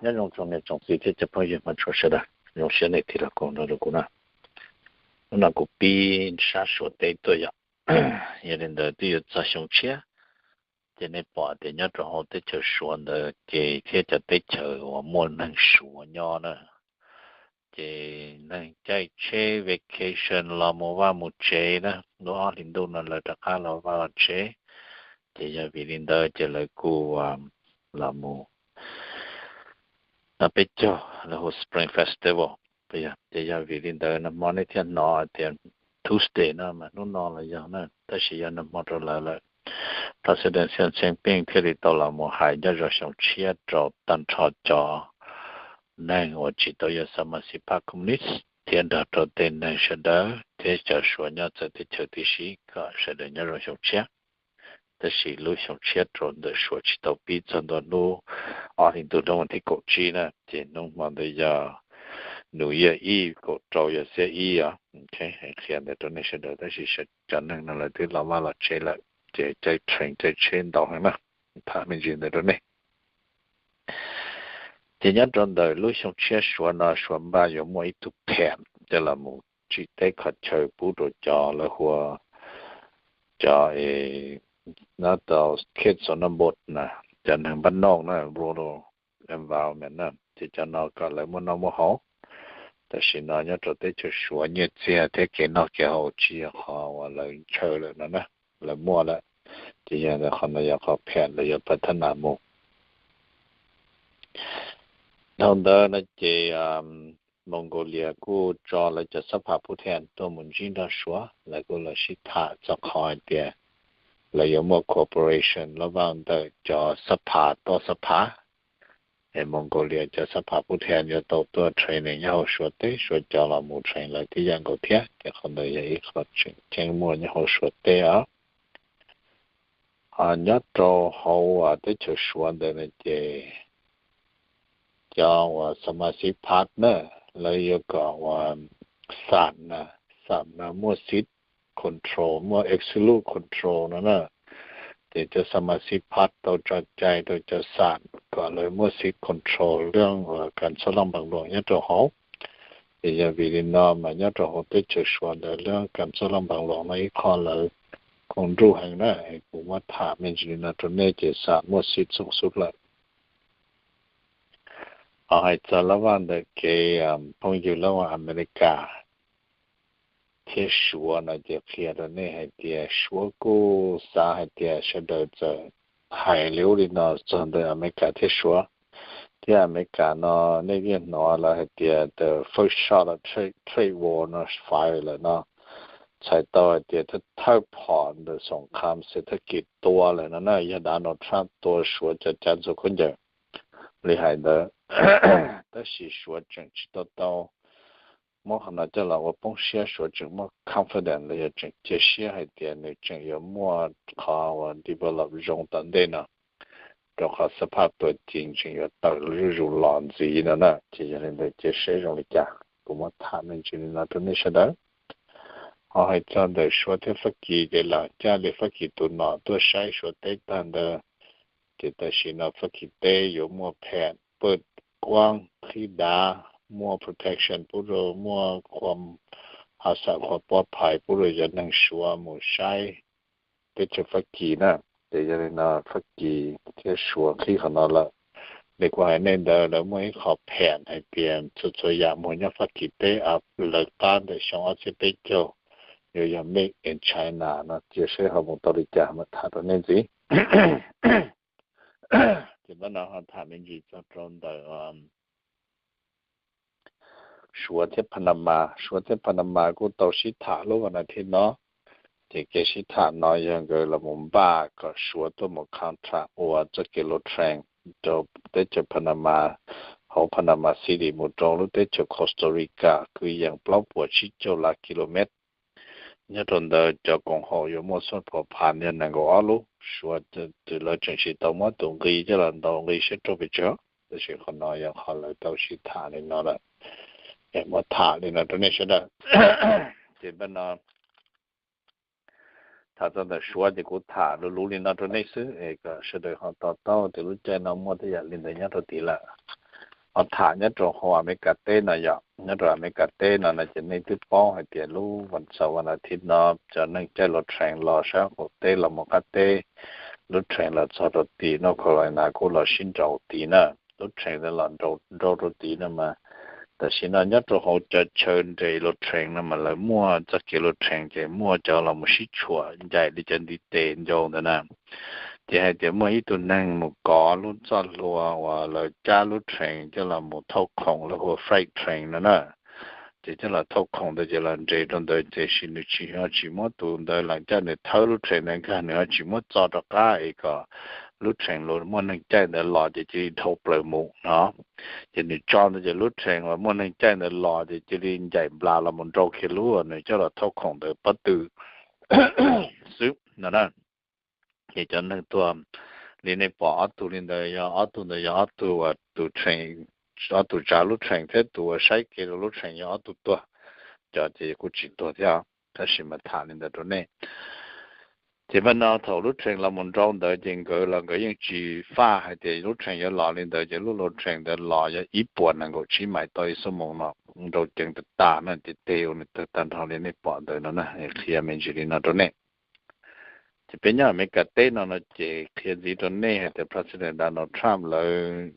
Nyob zoo tsoom niam tsoom txiv thiab cov phooj ywg hmov tshua sawv daws, zoo siab nej thiaj los koom nrog rau kuv na. Hnub no kuv pib sab Suav teb tuaj yom. Yog li ntawd twb yuav txog xyoo tshiab, ces nej pom tias nyob rau hauv teb chaws Suav ntawd ces thiab cov teb chaws uas muaj neeg Suav nyob na, ces neeg caij tsheb vacation los mus vaj mus tsev na, lub ob hlis ntuj no lawv rov qab los vaj los tsev. Ces yog vim li ntawd ces lawv kuj los mus no peb caug lawv hu Spring Festival. Ces yog vim li ntawd nag hmo nej thiaj hnov tias Tuesday no mas hnub no los yog na, tab sis yog nag hmo rau lawv lawm. President Xi Jinping thiaj li tau los mus hais nyob zoo xyoo tshiab rau tag nrho cov neeg uas tsis tau yog xab mas xis phab Communist thiab nrog rau tej neeg sawv daws thiab cov Suav nyob txawv teb chaws tib si kom sawv daws nyob zoo xyoo tshiab. Tab sis lub xyoo tshiab rau ntawm Suav tsis tau pib txog ntua hnub ob hlis ntuj hnub vas thib kaum tsib na, ces hnub hmo ntawd yog New Year Eve, kaum rau yog xiab ib os. Qhia ntawd rau nej sawv daws, tab sis cov neeg no lawv twb los vaj los tsev lawm, ces caij train caij tsheb ntau heev na. Tham me ntsis ntawd rau nej. Ces nyob rau ntawm lub xyoo tshiab Suav no Suav npaj yuav muaj ib tug pheem coj los mus tsim teb qhov chaw pub rau cov lawv hu ua cov nyob rau khej xov nab npos na, cov neeg npaj noj na, rural environment na, ces cov no kom lawv muaj noj muaj haus. Tam sim no nyob rau teb chaws Suav nyiaj txiag thiab kev noj kev haus tsis yog qhov uas lawv ntshaw lawm no na, lawv muaj lawm, ces yog ntawd qhov no yog qhov pheem lawv yuav pab thab nas mus. Dhau ntawd no ces Mongolia kuj tso lawv cov xab phas pub thiab tuaj mus ntsib nrog Suav, lawv kuj los sib tham txog qhov hais tias lawv yuav muaj cooperation loj vaj ntawm cov xab phas toj xab phas. Es Mongolia cov xab phas pub thiab yuav tau tuaj training nyob hauv Suav teb, Suav cov los mus train lawv tib yam nkaus thiab, ces qhov ntawd yog ib qho tseem ceeb muaj nyob hauv Suav teb os. Nyob rau hauv teb chaws Suav ntawd no ces cov uas xab mas xis phab na, lawv yuav kom uas xam na, xam no muaj xib control, muaj absolute control no na. Ces cov xab mas xis phab tau tso cai rau cov xam kom lawv muaj xib control lub kas txob laj npaas luam nyob rau hauv. Ces yog vim li no mas nyob rau hauv teb chaws Suav ntawd lub kas txob laj npaas luam no ib qho lawv koom nruj heev na, kuv muab tham me ntsis li no rau nej ces xam muaj xib txooj xub lawm. Ho hais txog lub vaj ntawm kev phooj ywg lub vaj Amelikas thiab Suav no ces qhia rau nej hais tias Suav kuj xav hais tias sawv daws txawm hais li ub li no txog ntawm Amelikas thiab Suav, thiab Amelikas no nej yeej hnov lawv hais tias the first shot of trade war no fire lawm no, txhais tau hais tias thawj phom ntawm xoom kham xev thab kis tua lawm no na, yog Donald Trump tua Suav cov cav ntxhua khaub ncaws li hais ntawd. Tab sis Suav tseem tsis tau tau muab qhov no coj los ua poob siab, Suav tseem muaj confidence los yog tseem cia siab hais tias nws tseem yuav muaj qhov uas develop zoo tom ntej no, rau qhov xab phaj tuam ceeb tseem yuav tawm zuj zus los ntxiv no na. Ces yog li ntawd cia seb zoo li cas, kuv muab tham me ntsis li no rau nej sawv daws. Ho hais txog ntawm Suav thiab Fab Kis ces lam caj li Fab Kis tus nom tuaj saib Suav teb tag ntawd, ces tam sim no Fab Kis teb yuav muaj phem pawj kuab qhib dav, muaj protection pub rau, muaj qhua hav xam qhua pov phais pub rau cov neeg Suav mus saib teb chaws Fab Kis na. Ces yog li no Fab Kis thiab Suav qhib qhov no lawm. Li kuv hais nej ntawd lawv muaj ib qho phem hais tias txhua txhua yam mus nyob Fab Kis teb lawv qab ntawm xyoo ob txhiab peb caug yuav yog made in China no, cia seb ho mus tau li cas mam tham rau nej ntxiv. Ces pab no ho tham me ntsis txog rau ntawm Suav thiab Panama. Suav thiab Panama kuj tau sib tham lub vas nas thiv no. Ces kev sib tham no yog nkawd los mus npaj kom Suav tuaj mus contract ua txoj kev lav train rau teb chaws Panama. Hauv Panama City mus rau lub teb chaws Costa Rica kwv yees plaub puas tsib caug lab kilomev. Nyob rau ntawd cov koom haum yuav muaj xub phuam phas yog nees nkaum ob lub. Suav lawv tseem tsis tau muab tus nqi coj los ntaus nqi siab rau pes tsawg, tab sis qhov no yog qhov lawv tau sib tham li no lawm. Muab tham li no rau nej sawv daws. Ces pab no tham txog ntawm Suav ces kuv tham luv luv li no rau nej xwb es kom sawv daws ho to taub tias lub caij no muaj tej yam li ntawd nyob rau tid lawm. ho tham nyob rau hauv Amelikas teb no yom. Nyob rau Amelikas teb no no ces nej twb paub hais tias lub vas xaum vas as thiv no cov neeg caij lus Trump los sab qaum teb los mus qab teb, lub Trump los txog rau tim North Carolina kuj los sib nraus tid na. Lub Trump ntawd los nraus nraus rau tid no mas, tam sim no nyob rau hauv cov chaw nres lus Trump no mas lawv muaj txoj kev lus Trump ces muaj cov los mus sib tshuam ncaim li cov ntiv tes ncau ntawd na. Ces hais tias muaj ib tug neeg mus kov lub txoj hlua uas lawv cab lub Trump coj los mus thauj khoom, lawv hu ua freight train no na. Ces coj los thauj khoom ntawd ces los nres rau ntawd, tiam sis nws tsis ho tsis muab tus ntawd los coj nws thawb lub Trump ntawd nkag, nws ho tsis muab txo rov qab es kom lub Trump uas muaj neeg caij ntawd los ces cia li dhau plaws mus no. Ces nws tso ntawd ces lub Trump uas muaj neeg caij ntawd los ces cia li ncaim nplas los mus nrau kiag lub uas nws coj los thauj khoom ntawd pob tw xwb no na. Ces cov neeg tuag li nej pom ob tug li ntawd yog ob tug ntawd yog ob tug uas tus Trump, ob tug tsav lub Trump thiab tus uas saib kev rau lub Trump yog ob tug tuag. Cov ces kuj tsis tuag thiab, tab sis mas tham li ntawd rau nej. Ces mas no thaum lub Trump los mus nrau ntawd ces nkawd los nkawd yeej tsis faj hais tias lub Trump yuav los li ntawd, ces lub lus Trump ntawd los yog ib puas nees nkaum tsib mais tau ib xuab moos no, nrau ceev tag tag na, ces tej ua nws tawg tag nrho li nej pom ntawd no na. Qhia me ntsis li no rau nej. Ces peb nyob Amelikas teb no no ces qhia ntxiv rau nej hais tias President Donald Trump lawv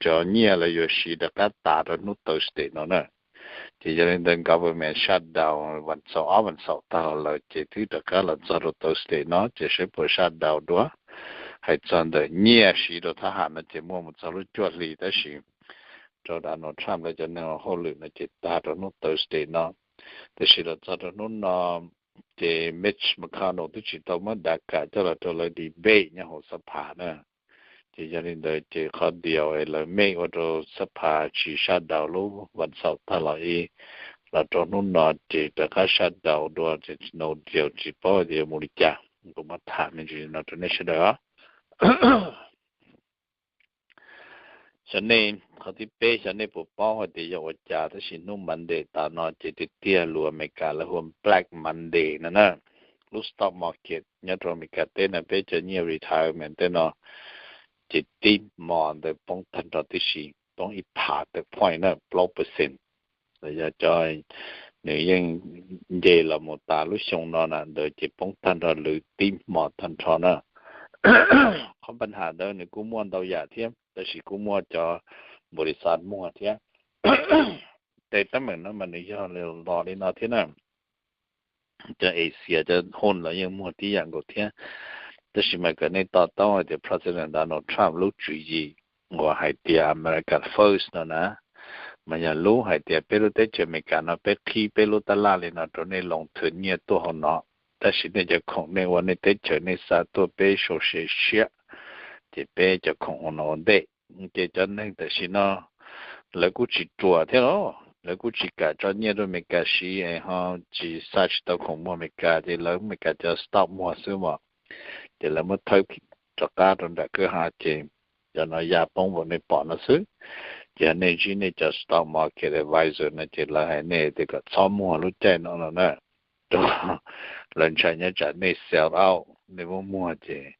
cov nyiaj lawv yuav siv rov qab tas rau hnub Thursday no na. Ces yog li ntawd government shutdown vas xaum ob vas xaum tag lawm ces twb rov qab los txog rau Thursday no ces saib puas shutdown dua. Hais txog ntawm nyiaj siv rau thab ham no ces muaj mus txog lub cuaj hli, tab sis rau Donald Trump lawv cov neeg hauj lwm no ces tag rau hnub Thursday no. Tiam sis los txog rau hnub no ces Mitch McConnell twb tsis tau muab DACA coj los rau lawv debate nyob hauv xab phas na. Ces yog li ntawd ces qhov deal es lawv mej ua rau xab phas tsis shutdown lub vas xaum tag los ib, los rau hnub no ces rov qab shutdown dua ces no deal, tsis paub tias mus li cas. Kuv muab tham me ntsis no rau nej sawv daws os. Xyov nej, qhov thib peb, xyov nej puas paub hais tias yog ua cas tab sis hnub Monday tas no ces tiag tiag lus Amelikas lawv hu ua Black Monday no na. Lub stock market nyob rau Amelikas teb no peb cov nyiaj retirement tej no ces tib hmo ntawd poob tag nrho tib si, poob ib phav tawm point na, plaub percent. Yog cov nws yeej nce los mus tas lub xyoo no na ntawd ces poob tag nrho lwm tib hmo tag nrho na. Qhov pab ham ntawd nws kuj muaj ntau yam thiab, tab sis kuj muaj cov npaum li xav muag thiab. Tej teeb meem no mas nws yog los li no thiab na. Cov Asia cov hoon los yeej muag tib yam nkaus thiab. Tab sis mas kom nej to taub hais tias President Donald Trump lub tswv yim uas hais tias America First no na, mas yog lub hais tias peb lub teb chaws Amelikas no peb qhib peb lub tab laj li no rau nej loo thwm nyiaj tuaj hauv no, tab sis nej cov khoom nej ua nej teb chaws nej xa tuaj peb sau se siab, ces peb cov khoom hauv no ua ntej. Ces cov neeg tam sim no lawv kuj tsis ruam thiab los, lawv kuj tsis kam tso nyiaj rau Amelikas siv es ho tsis xa tsis tau khoom muag Amelikas, ces lawv Amelikas cov stock muag xwb mas, ces lawv muab thawb rov qab rau nram kwj ha ces cov no ya poob npaum nej pom no xwb. Ces nej ntsib nej cov stock market advisor no ces lawv hais nej tias kom txhob muag lub caij no no na, rau lawv ntshai nyob tsam nej sell out, nej muab muag ces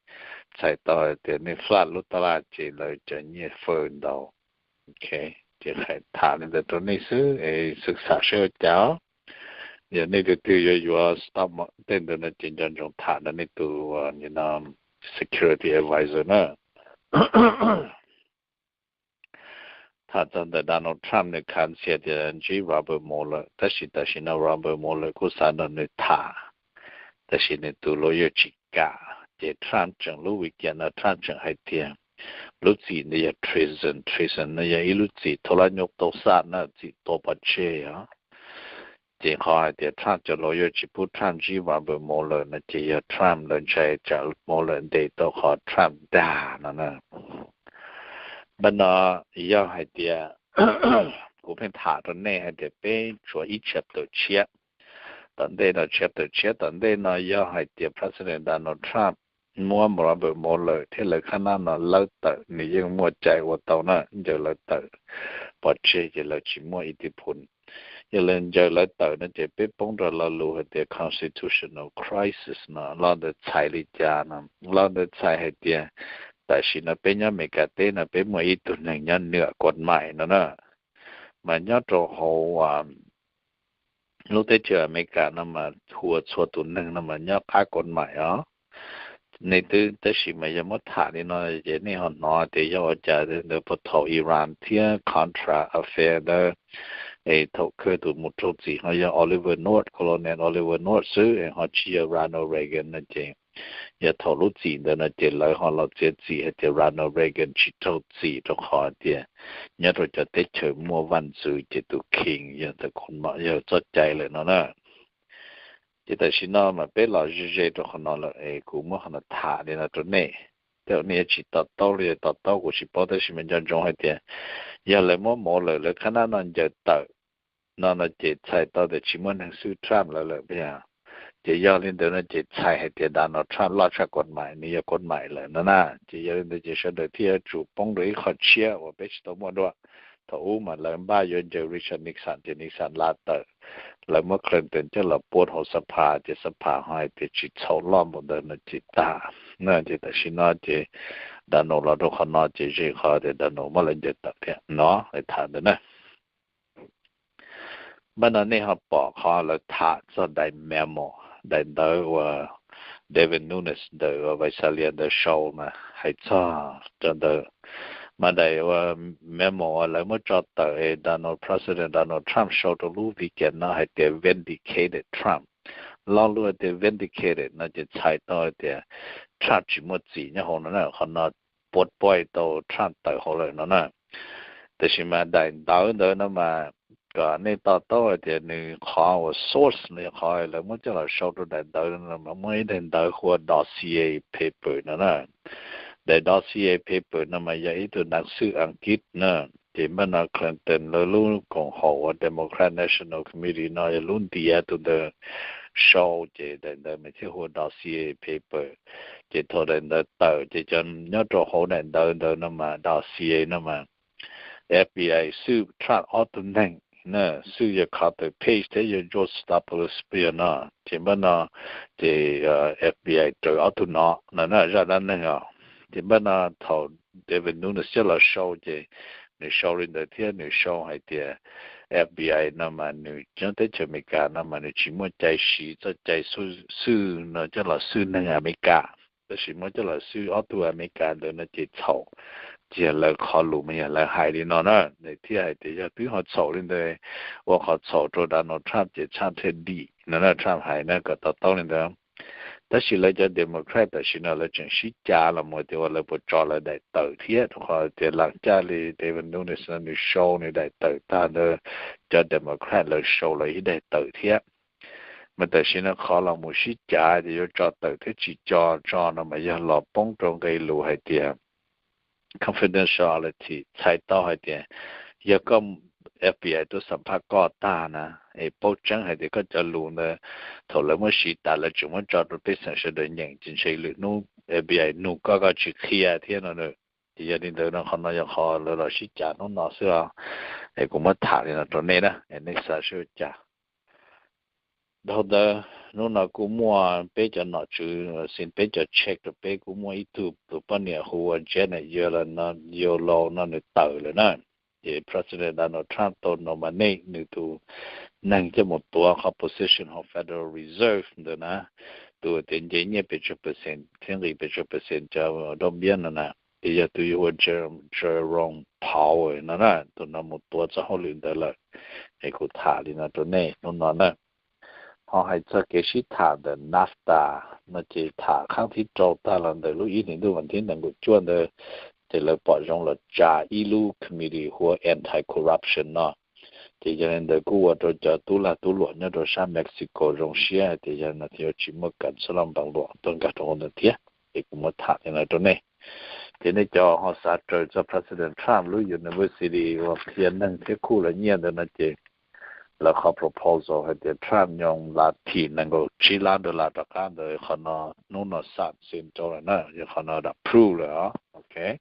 txhais tau hais tias nej flat lub tab laj ces lawv cov nyiaj fawm ntau. Ok, ces tham li ntawd rau nej xwb es xwm xam saib ua cas. Yog nej tus twg yuav yuav stock tej ntawd no ces nco ntsoov tham rau nej tus security advisor na. Tham txog ntawm Donald Trump nws khav ntxhias tias ntsib Robert Mueller, tab sis tam sim no Robert Mueller kuj xav nrog nws tham, tab sis nws tus lawyer tsis kam. Ces Trump tseem lub weekend no Trump tseem hais tias lub txim ntawd yog treason, treason no yog ib lub txim thauj lab nyuj tau xaj na, txim tua pov tseg os. Ces qhov hais tias Trump cov lawyer tsis pub Trump ntsib Robert Mueller no ces yog Trump lawv ntshai tsam Mueller ntes tau qhov Trump dag no na. Npaj no yog hais tias kuv pheej tham rau nej hais tias peb tshuav ib chapter tshiab tom ntej no, chapter tshiab tom ntej no yog hais tias President Donald Trump muab Robert Mueller thiab lawv khab nab no lawb tawm, nws yeej muaj cai ua tau na, ncaws lawv tawm pov tseg ces lawv tsis muaj ib tib phun. Yog lawv ncaws lawv tawm no ces peb poob rau lo lus hais tias constitutional crisis no, lo ntawd txhais li cas no? Lo ntawd txhais hais tias Tam sim no peb nyob Amelikas teb no peb muaj ib tug neeg nyob nwam kuas maim no na, mas nyob rau hauv lub teb chaws Amelikas no mas hu ua txhua tus neeg no mas nyob qab kuas maim os. Nej twb tab sis mas yog muab tham li no ces nej ho hnov tias yog ua cas ntawd puag thaum Iran thiab Contra affair ntawd es thaum kawg tus mus raug txim ho yog Oliver North, Colonel Oliver North xwb es ho tsis yog Ronald Reagan no ces yog thaum lub txim ntawd no ces lawv ho los txiav txim hais tias Ronald Reagan tsis raug txim rau qhov tias nyob rau cov teb chaws muaj vaj ntxwv ces tus king yog, yog txoj cai lawm no na. Ces tam sim no mas peb los ze ze rau qhov no lawm es kuv muab qhov no tham li no rau nej. Tej zaum nej yuav tsis to taub li, to taub kuv tsis paub tab sis mas nco ntsoov hais tias yog lawv muab mus lawm lawv qhab nab no ncaws tawm no no ces txhais tau tias tsis muaj neeg xwb Trump lawv lawm. Ces yog li ntawd no ces txhais hais tias Donald Trump loj tshaj kuas maim, nws yog kuas maim lawm no na. Ces yog li ntawd ces sawv daws thiaj yuav tsum poob rau ib qho tshiab uas peb tsis tau muaj dua. Thaum ub mas lawv npaj yuav ncaws Richard Nixon ces Nixon la tawm, lawv muab Clinton coj los puag hauv xapha ces xapha ho hais tias tsis txhaum loj npaum ntawd no ces tag. Ces tam sim no ces Donald los rau qhov no ces ze qhov tias Donald muab lawv ncaws tawm thiab no, tham ntawd na. Npaj no nej ho pom qhov lawv tham txog daim memo, daim ntawv uas Devin Nunes ntawm Visalia ntawd sau mas hais txog rau ntawd. Mas daim ua memo uas lawv muab tso tawm es Donald, President Donald Trump sau rau lub weekend no hais tias vindicated Trump. Lo lus tias vindicated no ces txhais tau tias Trump tsis muaj txim nyob hauv no na, qhov no puab poij tau Trump tawm hauv lawm no na. Tab sis mas daim ntawv ntawd no mas kom nej to taub hais tias nws qhov uas source no yog qhov lawv muab coj los sau rau daim ntawv no mas muaj ib daim ntawv hu ua dossier paper no na. Daim dossier paper no mas yog ib tug nav xwj Askiv na, ces npaj no Clinton lawv lub koom haum uas Democrat National Committee no yog lub ntiav tus ntawd sau ces daim ntawd mas thiaj hu ua dossier paper. Ces thaum daim ntawd tawm ces cov nyob rau hauv daim ntawv ntawd no mas dossier no mas F B I xwj Trump ob tug neeg, xwj yog Carter Page thiab yog George Stephanopoulos no. Ces npaj no ces F B I raws ob tug no no na zaj dab neeg os. Ces npaj no thaum Devin Nunes coj los sau ces nws sau li ntawd thiab nws sau hais tias F B I no mas nws nyob teb chaws Amelikas no mas nws tsis muaj cai siv txoj cai xwj no coj los xwj neeg Amelikas, tab sis muab coj los xwj ob tug Amelikas ntawd no ces txhaum. Ces yog lawv qhov lus mas yog lawv hais li no na, nws thiaj hais tias yog twb ho txhaum li ntawd, ua qhov txhaum rau Donald Trump ces Trump thiaj dim no na, Trump hais na kom to taub li ntawd. Tab sis lawv cov Democrat tam sim no lawv tseem sib cav los mus tias ua lawv puas tso lawv daim tawm thiab, rau qhov tias lam caj li Devin Nunes no nws sau nws daim tawm tag ntawd, cov Democrat lawv sau lawv ib daim tawm thiab. Mas tam sim no qhov los mus sib cav tias yuav tso tawm thiab tsis tso tso no mas yog los poob rau nqe lus hais tias confidentiality, txhais tau hais tias yog koj F B I tuaj xam phaj koj tag na, es paub tseeb hais tias koj cov lus ntawd thaum lawv muab siv tas lawv tseem muab tso rau pej xeem sawv daws nyeem ces ntshe lwm hnub F B I nug koj koj tsis qhia thiab no. Ces yog li ntawd no qhov no yog qhov lawv los sib cav hnub no xwb os. Es kuv muab tham li no rau nej na, es nej xav seb ua cas. Dhau ntawd hnub no kuj muaj peb cov nom tswv, xin peb cov check rau peb, kuj muaj ib tug tus poj niam hu ua Janet Yellen no, Yellen no nws tawm lawm na. Ces President Donald Trump tau nominate nws tus neeg coj mus tuav qhov position hauv Federal Reserve ntawd na, tus tias nce nyiaj pes tsawg percent thiab nqis pes tsawg percent cov dab npiab no na. Ces yog tus hu ua Jerome Powell no na, tus no mus tuav txoj hauj lwm ntawd lawm. Es kuv tham li no rau nej hnub no na. Ho hais txog kev sib tham ntawm NAFTA no ces tham qhab thib rau tag los ntawm lub ib hlis ntuj vas thib nees nkaum cuaj ntawd, ces lawv pom zoo los tsa ib lub committee hu ua anti-corruption no. Ces yog li ntawd kuj ua rau cov tub lag tub luam nyob rau sab Mexico zoo siab hais tias yog no thiaj yuav tsis muaj kam xab laj npees luam tuaj nkag rau hauv ntawd thiab. Ces kuv muab tham li no rau nej. Ces nej cov ho xav raws txog President Trump lub university uas qhia neeg thiab khuj lawv nyiaj ntawd no ces lawv qhov proposal hais tias Trump nyoo la thim nees nkaum tsib lab dollar rov qab ntawd, qhov no hnub no xam xees rau lawm na, yog qhov no dam proof lawm os. Ok.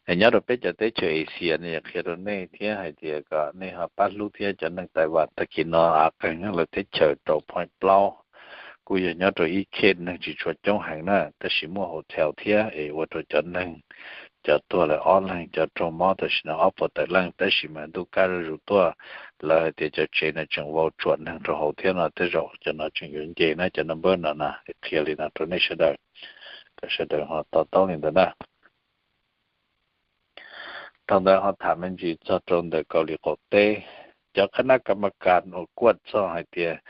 Nyob rau peb cov teb chaws Asia no yog qhia rau nej thiab hais tias kom nej ho pab hlub thiab cov neeg Taiwan tag kis no av qeeg lawv teb chaws rau point plaub kuj yog nyob rau ib case neeg tsis tshua coob heev na, tab sis muaj hotel thiab es ua rau cov neeg, cov tuag lawm ob leeg, cov raug mob tam sim no ob puas tawm leej, tab sis mas ntuj kab zuj zus tuaj, lawv hais tias cov tsev no tseem vau tsuam neeg rau hauv thiab no, tej zaum cov no tseem yuav nce na, cov number no na, qhia li no rau nej sawv daws, kom sawv daws ho to taub li ntawd na. Thaum ntawd ho tham me ntsis txog rau ntawm Kaus Lim qaum teb, cov qhab nab kas mas kas uas kuaj txog hais tias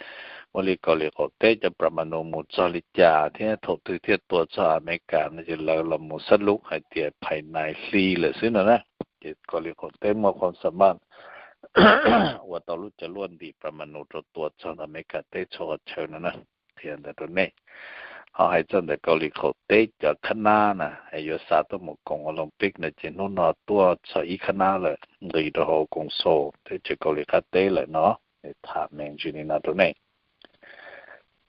ua li Kaus Lim qaum teb cov pram ma nus mus txog li cas thiab thaum twg thiaj tua txog Amelikas no ces lawv los mus xab lub hais tias phais nais hli lawm xwb no na. Ces Kaus Lim qaum teb muaj qhov xa maj ua tau lub cov luaj ntim pram ma nus rau tua txog Amelikas teb txhua qhov chaw no na. Qhia ntawd rau nej. Ho hais txog ntawm Kaus Lim qaum teb cov qhab nab na es yuav xa tuaj mus koom Olympic no ces hnub no tuaj txog ib qhab nab lawm nqis rau hauv Koom Xos teb chaws Kaus Lim qab teb lawm no. Tham me ntsis li no rau nej.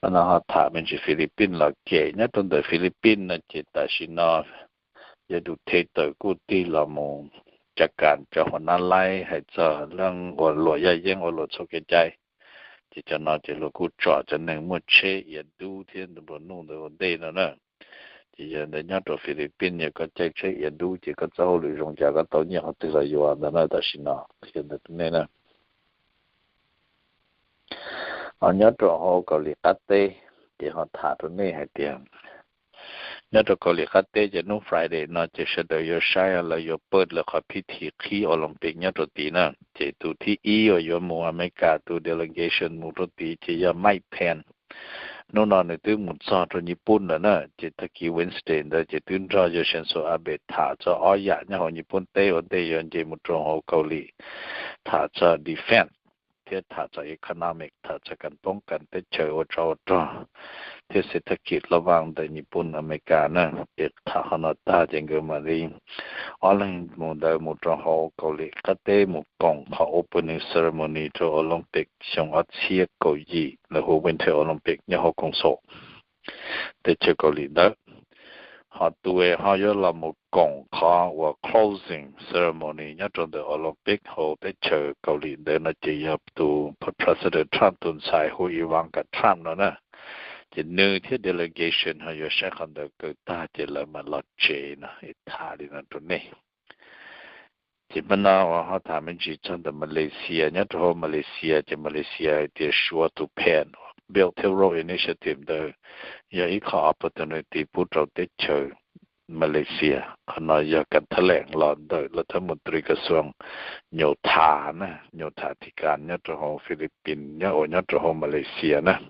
No ho tham me ntsis Philippines los kem. Nyob rau ntawm Philippines no ces tam sim no yawg Duterte kuj tig los mus caj kam cov hua nab laib hais txog leej ua luam yaj yeeb ua luam txhua kev cai. Ces cov no ces luag kuj tsom cov neeg muaj tsheb iav dub thiab ntu nplua nuj ntawd ua ntej no na. Ces yog ntawd nyob rau Philippines yog koj caij tsheb iav dub ces koj txoj hauj lwm zoo cas koj tau nyiaj qhov twg los yuav ntawd na tam sim no. Qhia ntawd rau nej na. Ho nyob rau hauv Kaus Lim qab teb, ces ho tham rau nej hais tias nyob rau Kaus Lim qab teb ces hnub Friday no ces sawv daws yuav saib lawv yuav pawj lawv qhov phib thi qhib Olympic nyob rau tid na. Ces tus thib ib uas yuav mus Amelikas tus delegation mus rau tid ces yog Mike Pence. Hnub no nws twb mus txog rau Nyij Pooj lawm na, ces tag kis Wednesday ntawd ces twb nrog yawg Shinzo Abe tham txog ob yam nyob hauv Nyij Pooj teb ua ntej yuav nce mus rau hauv Kaus Lim, tham txog defense thiab tham txog economic, tham txog kam poob kam teb chaws ua tsov ua rog thiab xev thab kis loj vaj ntawm Nyij Pooj Amelikas na. Ces tham qhov no tag ces nkawd mam li ob leeg mus ntawd mus rau hauv Kaus Lim qab teb mus koom qhov opening ceremony rau Olympic xyoo ob txhiab kaum yim lawv hu Winter Olympic nyob hauv Koom Xos teb chaws Kaus Lim ntawd. Ho tus ho yuav los mus koom qhov uas closing ceremony nyob rau ntawm Olympic hauv teb chaws Kaus Lim ntawd no ces yog tus President Trump tus ntxhais hu Ivanka Trump no na. Ces nws thiab delegation ho yuav saib qhov ntawd kaw tag ces lawv mam los tsev no, tham li no rau nej. Ces hmo no uas ho tham me ntsis txog ntawm Malaysia, nyob rau hauv Malaysia ces Malaysia hais tias Suav tus phab Belt and Road Initiative ntawd yog ib qho opportunity pub rau teb chaws Malaysia. Qhov no yog kas thab leem los ntawm lawv thab mus tri kas xuas nyob tham na, nyob tham thi kas nyob rau hauv Philippines nyob uas nyob rau hauv Malaysia na.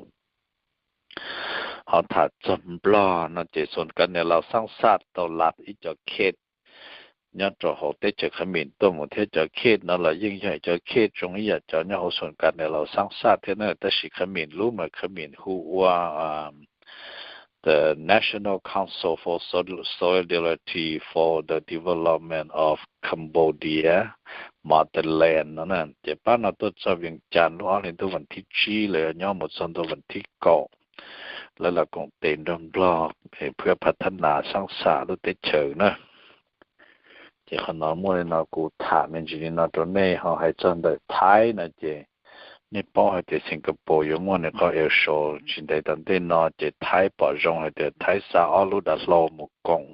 Ho tham txog Nplog no ces xus kas nias laus xaab xaj tau lab ib co case nyob rau hauv teb chaws khab mis tuaj mus thiab cov case no los yeej yog cov case zoo ib yam cov nyob hauv xus kas nias laus xaab xaj thiab na, tab sis khab mis lub mas khab mis hu ua the National Council for Sol- Solidarity for the Development of Cambodia Motherland no na. Ces pab no tuaj txog Vias Cas lub ob hlis ntuj vas thib tsib los yog nyob mus txog ntuj vas thib kaum, lawv los koom tes nrog Nplog phwab phav thab nas xaab xaj lub teb chaws na. Ces qhov no muaj li no kuv tham me ntsis li no rau nej. Ho hais txog ntawm Thaib no ces nej paub hais tias Singapore yuav muaj nws qhov air show tsis ntev tom ntej no ces Thaib pom zoo hais tias Thaib xa ob lub dav hlau mus koom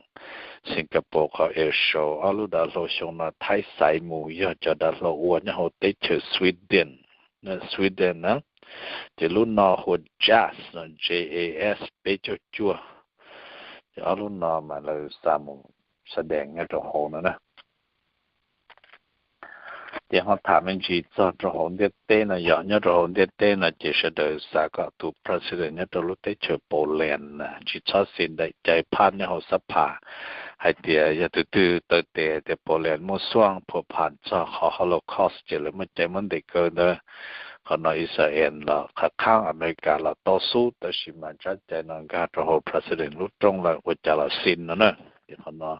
Singapore qhov air show. Ob lub dav hlau xyoo no Thaib xaiv mus yog cov dav hlau ua nyob hauv teb chaws Sweden, Sweden na. Ces lub no hu ua JAS, J A S peb caug cuaj. Ces ob lub no mas lawv xa mus sa dees nyob rau hauv no na. Ces ho tham me ntsis txog rau hauv ntiaj teb no, yog nyob rau hauv ntiaj teb no ces sawv daws xav kom tus president nyob rau lub teb chaws Poland na tsis txhob xis ntaim cai phab nyob hauv xab phas hais tias yog tus twg taw tes hais tias Poland muaj xuaj phua phas txog qhov Holocaust ces lawv muaj cai muab ntes kaw ntawd. Qhov no Israel los qhab qhaab America los tau xub, tab sis mas tsab cai no nkag rau hauv president lub rooj lawm ua cas los xis no na. Ces qhov no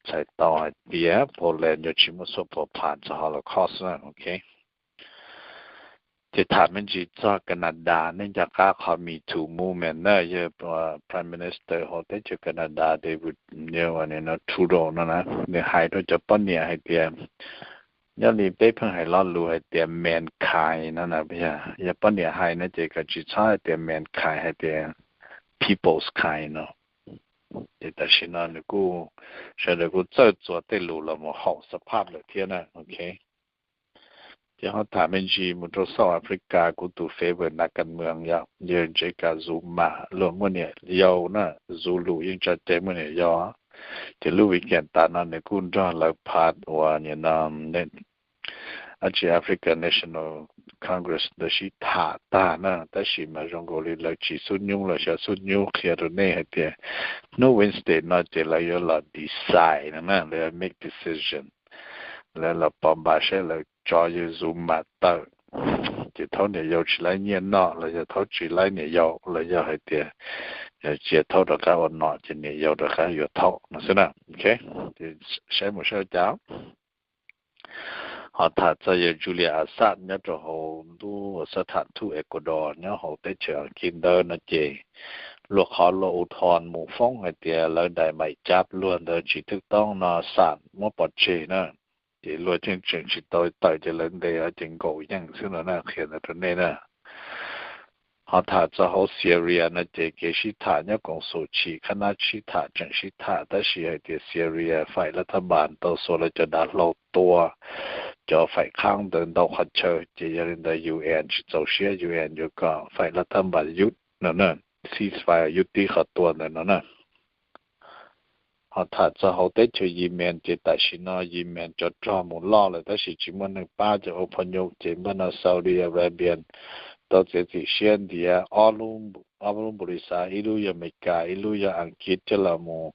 txhais tau hais tias Poland yuav tsis muaj xuaj phua phas txog Holocaust na, ok. Ces tham me ntsis txog Canada, nej nco qab qhov Me Too movement na, yog Prime Minister hauv teb chaws Canada David Trudeau no na, nws hais rau cov poj niam hais tias Nyob li peb pheej hais lo lus hais tias mankind no na, yog poj niam hais no ces koj tsis txhob hais tias mankind, hais tias people's kind no. Ces tam sim no nws kuj, sawv daws kuj txawj txuas tej lus los mus haum xab phaj lawm thiab na, ok. Ces ho tham me ntsis mus rau South Africa, kuv tus favorite nas kas mws yog yawg Jacob Zuma, luag muaj niam yau na, Zulu yeej tso cai muaj niam yau. Ces lub weekend tas no nws kuj nrog lawv phaj uas nim no dab tsi African National Congress ntawd sib tham tag na, tab sis mas zoo nkaus li lawv tsis xub nyub los xyov xub nyub, qhia rau nej hais tias hnub Wednesday no ces lawv yuav los decide no na, lawv yuav make decision, lawv los pov npas saib lawv tso yawg Zuma tawm ces thaub niam yau tsis laib nyiaj noj los yog thaub tsis laib niam yau los yog hais tias cia thaub rov qab ua nom ces niam yau rov qab yuav thaub no xwb na. Saib mus saib ua cas. Ho tham txog yawg Julian Assange nyob rau hauv ntuj xab tham thuj Ecuador nyob hauv teb chaws Askiv ntawd no ces luag qhov luag u thon mus foob hais tias lawv daim maim cab luag ntawd tsis thwj toob no xam muab pov tseg na. Ces luag tseem tseem tsis tau tawm ces lawv ntes ces nkaum yeej xwb no na, qhia ntawd rau nej na. Ho tham txog hauv Syria no ces kev sib tham nyob koom xum chim khab nab sib tham tseem sib tham tab sis hais tias Syria faim lav thab npas tau xuas lawv cov dav hlau tua cov faim khab ntawd ntau qhov chaw ces yog li ntawd UN tsis txaus siab, UN yuav kom faim lav thab npas yub no na, ceasefire yub tib qhov tua ntawd no na. Ho tham txog hauv teb chaws Yemen ces tam sim no Yemen cov rog mus loj lawm tab sis tsis muaj neeg pab cov ua phoj nyuj ces npaj no Saudi Arabia tau txiav txim siab ntiav ob lub npau li xav, ib lub yog Amelikas, ib lub yog Askiv coj los mus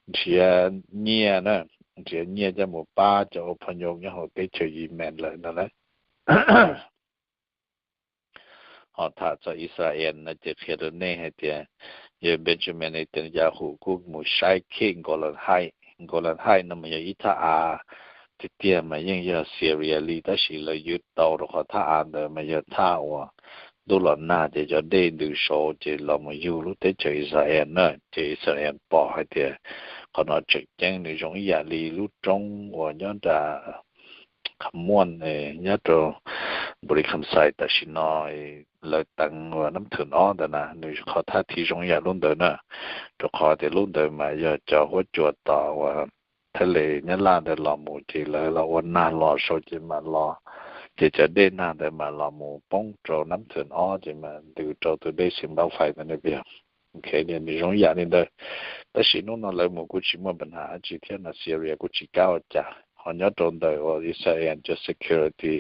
nrhiav nyiaj na, nrhiav nyiaj coj mus pab cov ua phoj nyuj nyob hauv teb chaws Yemen lawm no na. Ho tham txog Israel no ces qhia rau nej hais tias yawg Benjamin Netanyahu kuj mus saib khej Golan Heights. Golan Heights no mas yog ib thaj av tiag tiag mas yeej yog Syria li tab sis lawv ywj tau rau qhov thaj av ntawd mas yog thaj uas ntuj los nag ces cov dej ntws saud ces los mus yug lub teb chaws Israel na. Ces Israel pom hais tias qhov no tseem ceeb, nws zoo ib yam li lub roob uas nyob nram Kham Muam nyob rau Npaus Lis Kham Xais tam sim no lawv teev uas nab thwm ob ntawd na, nws qhov thaj thi zoo ib yam lub ntawd na, rau qhov tias lub ntawd mas yog cov huab cua tom uas thaj les Nyab Laj ntawd los mus ces lawv los ua nag los saud ces mam los, ces cov dej nag ntawd mam los mus poob rau nab thwm ob ces mam ntws rau tus dej Xeev Pab Fais ntawd na. Nws zoo ib yam li ntawd, tab sis hnub no lawv mus kuj tsis muaj pab nam dab tsi thiab no, Syria kuj tsis kam ua cas. Ho nyob rau ntawm uas Israel cov security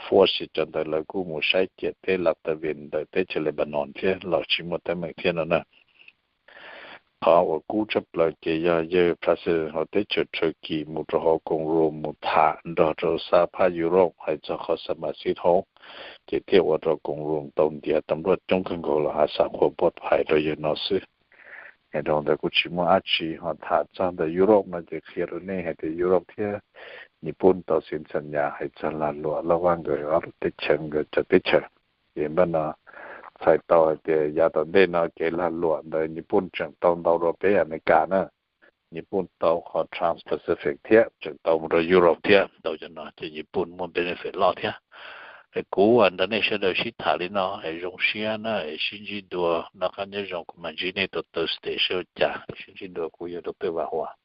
force cov ntawd lawv kuj mus saib ciam teb Latavin ntawm teb chaws Lebanon thiab los tsis muaj teeb meem thiab no na. Qhov uas kub tshaj plaws ces yog yawg president hauv teb chaws Turkey mus rau hauv koom room mus tham nrog rau xab phab Europe hais txog qhov xa mas xib hauv, ces thiaj ua rau koom room tau ntiav tau npluaj coob kawg nkaus los hav xav qhuas puaj phais rau yawg no xwb. Es rau ntawd kuj tsis muaj dab tsi. Ho tham txog ntawm Europe no ces qhia rau nej hais tias Europe thiab Nyij Pooj tau xi ntxhas nyas hais txog lag luam laj vaj nkawd ob lub teb chaws, nkawd cov teb chaws. Ces npaj no txhais tau hais tias yav tom ntej no kev lag luam ntawd Nyij Pooj tseem tau ntau dua peb Amelikas na. Nyij Pooj tau qhov Trans-Pacific thiab tseem tau mus rau Europe thiab, tau cov no ces Nyij Pooj muaj benefit loj thiab. Es kuv nrog nej sawv daws sib tham li no es zoo siab na, es sib ntsib dua, noj qab nyob zoo, kuv mam ntsib nej rau Thursday seb ua cas. Sib ntsib dua, kuv yog Doctor Vam Huas.